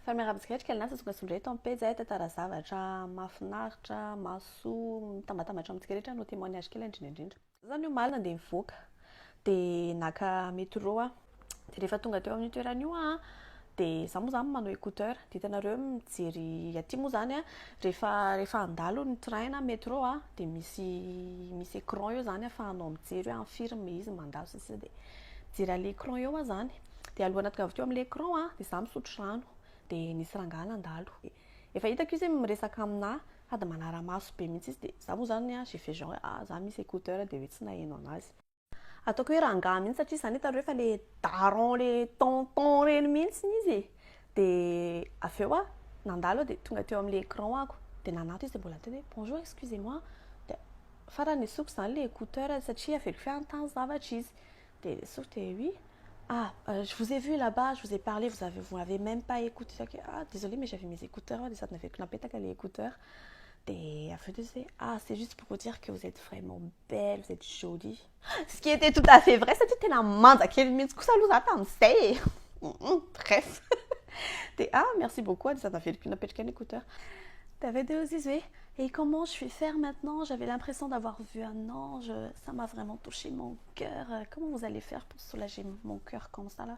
Fa miarahaba antsika rehetra, Kelina tonga soa indray eto amin'ny pejy tantara zavatra mahafinaritra, mahasoa, mitambatambatra amintsika rehetra no témoignage kely indrindra indrindra. Za zany omaly nandeha nivoaka dia naka métro aho. Dia rehefa tonga teo amin'io toerana io aho dia za moa zany manao écouteur. Dia hitanareo mijery aty moa zany a, rehefa handalo ny train na métro a, dia misy écran eo zany ahafahanao mijery hoe amin'ny firy ilay izy mandalo sy ny sisa. Dia mijery an'ilay écran eo aho zany. Dia alohan'ny hahatongavako teo amin'ilay écran a, dia za misotro rano. Dia nisy rangahy nandalo. Efa hitako izy miresaka aminahy sady manara-maso be mihitsy izy. Dia za moa zany a, j'ai fait genre hoe ah za misy écouteur dia hoe tsy naheno anazy. Ataoko hoe rangahy mihitsy satria zany hitanareo efa le daron le tonton reny mihitsy izy e. Dia avy eo aho nandalo aho dia tonga teo amin'ilay écran ako. Dia nanato izy dia mbola niteny hoe bonjour, excusez-moi. Dia farany nesoriko zany le écouteur satria averiko hoe hanontany zavatra izy. Dia nesoriko dia oui. Ah, je vous ai vu là-bas, je vous ai parlé, vous m'avez même pas écouté. Ah, désolé, mais j'avais mes écouteurs, dia sady naveriko napetaka les écouteurs. Dia avy eo dia izy hoe ah, c'est juste pour vous dire que vous êtes vraiment belle, vous êtes jolie. Ce qui était tout à fait vrai satria tena manja kely mihitsy kosa aloha za tamin'izay e. Bref. Dia ah, merci beaucoup, dia sady naveriko napetraka ny écouteur. Dia avy eo dia hozy izy hoe et comment je vais faire maintenant? J'avais l'impression d'avoir vu un ange, ça m'a vraiment touché mon cœur. Comment vous allez faire pour soulager mon cœur comme ça là?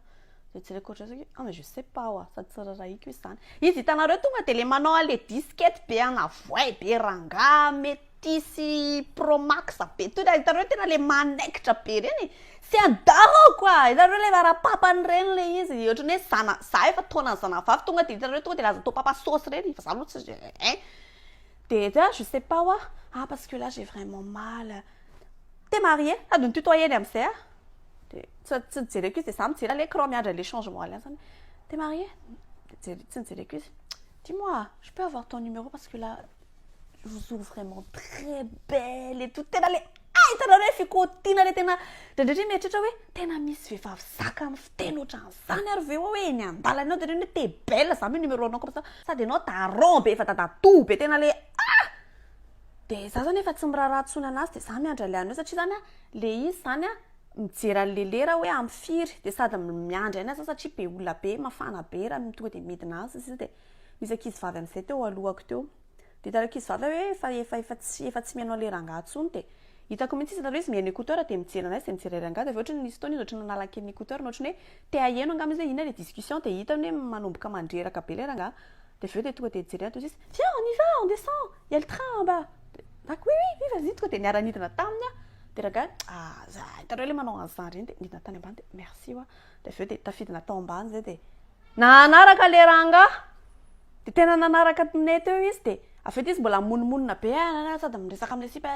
Dia jereko ohatr'izay hoe ah mais je sais pas oa, sady tsy rarahiko izy zany. Izy hitanareo tonga dia le manao an'le disquette be anavoay be rangahy métis pro max be to hitanareo tena le manaikitra be reny. C'est un daron quoi. Hitanareo le ara-papany reny le izy ohatran'ny hoe zana za efa taonan'ny zanavavy tonga dia hitanareo tonga dia laza atao papa sauce reny fa za aloha tsy hein. Dia ah, je sais pas oa. Ah, parce que là j'ai vraiment mal. T'es marié? Sady nitutoyeny amin'izay aho. Dia tsy nijereko izy dia za mijery l'écran miandry an'le changement alliance zany. T'es marié? Tsy nijereko izy. Dis-moi, je peux avoir ton numéro parce que là je vous trouve vraiment très belle et tout. Tena le ah hitanareo hoe fikotiana le tena indraindray mieritreritra hoe tena misy vehivavy zaka amin'ny fiteny ohatran'izany ary ve hoe eny an-dalana eo dia reny hoe t'es belle za mi numéro anao comme ça. Sady ianao daron be efa dadatoa be tena le ah. Dia za zany efa tsy miraharaha intsony anazy dia za miandry an'ilay an'io satria zany a le izy zany a mijery an'le lera hoe amin'ny firy dia sady miandry aina za satria be olona be mafana be raha tonga dia midina any sisa dia misy ankizy vavy amin'izay teo alohako teo. Dia hitan'ny ankizy vavy hoe efa tsy mihaino an'le rangahy intsony dia hitako mihitsy izy hitanareo izy mihaino écouteur dia mijery anazy dia mijery rangahy dia avy eo ohatran'ny nisy fotoana izy ohatran'ny nanala kely ny écouteur ohatran'ny hoe te haheno angamba izy hoe inona le discussion dia hitany hoe manomboka mandreraka be le rangahy. Dia avy eo dia tonga dia nijery ahy dia izy viens, on y va, on descend, il y a le train en bas. Dia oui, vas-y, tonga dia niara-nidina taminy aho. Dia rangahy ah za hitanareo le manao an'izany reny dia nidina tany ambany dia merci hoa. Dia avy eo dia tafidina tao ambany zay dia nanaraka le rangahy. Dia tena nanaraka nay teo izy dia avy eo izy mbola monimonina be sady miresaka amin'ilay sipa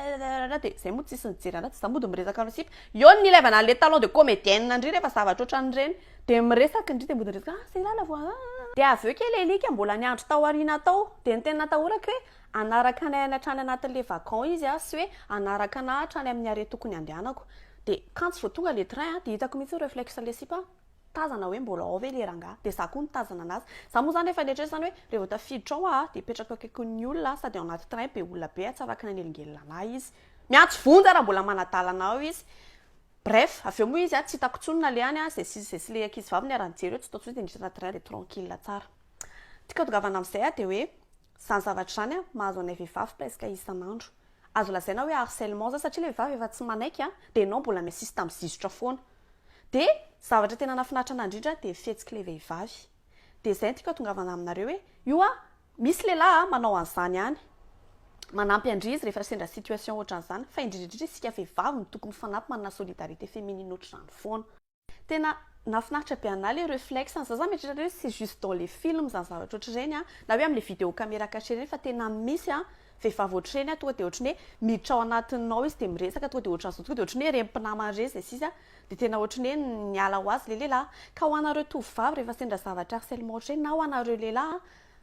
dia zay moa tsisy nijery anazy za mody miresaka amin'ilay sipa. Eo no nilaivana an'ilay talent de comédienne ndry rehefa zavatra ohatran'ireny. Dia miresaka ndry dia mody miresaka ah c'est là la voix. Dia avy eo kely alika mbola niandry tao aoriana tao. Dia ny tena natahorako hoe hanaraka anay hatrany anatin'ilay wagon izy a sy hoe hanaraka anahy hatrany amin'ny arrêt tokony handehanako. Dia kanjo vao tonga le train dia hitako mihitsy réflexe an'ilay sipa tazana hoe mbola ao ve le rangahy. Dia za koa nitazana anazy. Za moa zany efa nieritreritra zany hoe rehefa tafiditra ao aho dia hipetraka akaikin'ny olona sady ao anaty train be olona be tsy afaka nanelingelina anahy izy. Miantso vonjy raha mbola manadalana ao izy. Bref, avy eo moa izy a tsy hitako intsony nalehany a zay sy le ankizy vavy niara-nijery hoe tsy tao intsony dia niditra anaty train dia tranquille tsara. Tiako hatongavana amin'izay a dia hoe izany zavatra izany a mahazo anay vehivavy presque isan'andro. Azo lazaina hoe harcèlement zany satria le vehivavy efa tsy manaiky a dia ianao mbola mi-insiste mizizotra foana. Dia zavatra tena nahafinaritra anahy indrindra dia fihetsik'ilay vehivavy. Dia izay no tiako hatongavana aminareo hoe io a misy lehilahy manao an'izany ihany. Manampy andry izy rehefa sendra situation ohatran'izany fa indrindra indrindra isika vehivavy no tokony mifanampy manana solidarité féminine ohatr'izany foana. Tena nahafinaritra be anahy le réflexe za zany mieritreritra hoe c'est juste dans les films zany zavatra ohatr'ireny a na hoe amin'le vidéo caméra cachée reny fa tena misy a vehivavy ohatr'ireny a tonga dia ohatran'ny hoe miditra ao anatinao izy dia miresaka tonga dia ohatran'izao tonga dia ohatran'ny hoe reny mpinamana reny zay sisa dia tena ohatran'ny hoe niala ho azy le lehilahy. Ka ho anareo tovovavy rehefa sendra zavatra harcèlement ohatr'ireny na ho anareo lehilahy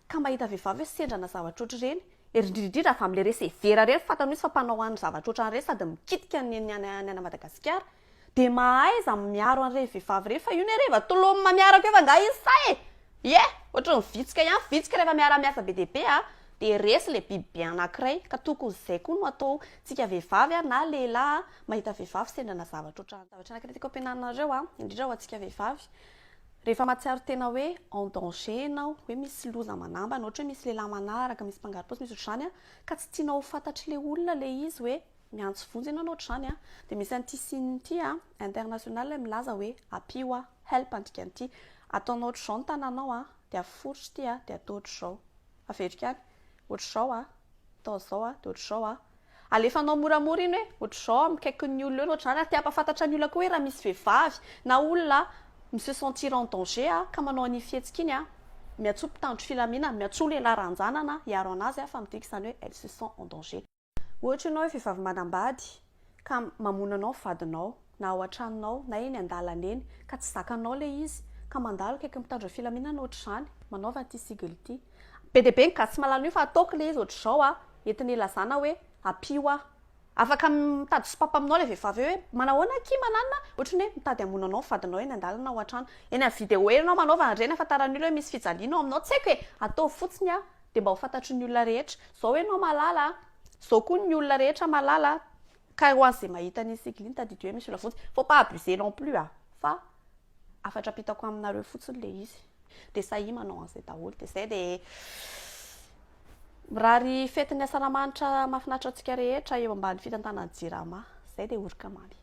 ka mahita vehivavy hoe sendrana zavatra ohatr'ireny indrindra indrindra avy amin'le receveur reny fantany mihitsy fa mpanao any zavatra ohatran'ireny sady mikitika ny any Madagasikara dia mahaiza miaro an'ireny vehivavy ireny fa io ne rehefa tolomina miaraka eo fa angaha izy sahy e! Ie! Ohatran'ny vitsika ihany, vitsika rehefa miara-miasa be dia be a dia resy le biby be anankiray ka tokony izay koa no atao tsika vehivavy a na lehilahy mahita vehivavy sendrana zavatra ohatran'ny zavatra anankiray tiako ampianarinareo a indrindra ho antsika vehivavy. Rehefa mahatsiaro tena hoe en danger ianao, hoe misy loza manambana, ohatra hoe misy lehilahy manaraka, misy mpangaro-paosy, misy ohatr'izany an, ka tsy tianao ho fantatr'ilay olona ilay izy hoe miantso vonjy ianao na ohatr'izany an, dia misy an'ity signe ity an, international milaza hoe ampio aho, help ny dikan'ity. Ataonao ohatr'izao ny tananao an, dia aforitra ity an, dia atao ohatr'izao. Averiko ihany. Ohatr'izao an, atao an'izao an, dia ohatr'izao an. Alefanao moramora iny hoe ohatr'izao aho mikaiky ny olona eo na ohatr'izany ary te hampahafantatra ny olona koa hoe raha misy vehivavy na olona mi se sentir en danger ka manao an'iny fihetsika iny, miantsoa mpitandro filaminana, miantsoa lehilahy ranjanana hiaro an'azy fa midika izany hoe elle se sent en danger. Ohatra ianao hoe vehivavy manambady ka mamono anao ny vadinao na ao an-tranonao na eny an-dalana eny ka tsy zakanao ilay izy ka mandalo akaiky ny mpitandro filaminana ohatr'izany, manaova an'ity sigle ity. Be dia be ny gasy mahalala an'io fa ataoko ilay izy ohatr'izao a, entina ilazana hoe ampio aho. Afaka mitady sopapa aminao ilay vehivavy eo hoe manahoana akia mananona, ohatran'ny hoe mitady hamono anao ny vadinao eny an-dalana ao an-trano. Eny amin'ny vidéo eny ianao manaova an'ireny ahafantaran'ny olona hoe misy fijaliana ao aminao, tsy haiko e, ataovy fotsiny a, dia mba ho fantatry ny olona rehetra. Izao ianao mahalala a, izao koa ny olona rehetra mahalala a, ka ho an'izay mahita an'iny sigle iny tadidio hoe misy olona vonjy. Faut pas abuser non plus a, fa hafatra ampitako aminareo fotsiny ilay izy. Dia sahia manao an'izay daholo. Dia izay dia mirary fetin'ny Asaramanitra mahafinaritra antsika rehetra eo ambany fitantanan'ny Jirama. Izay dia oroka mamy.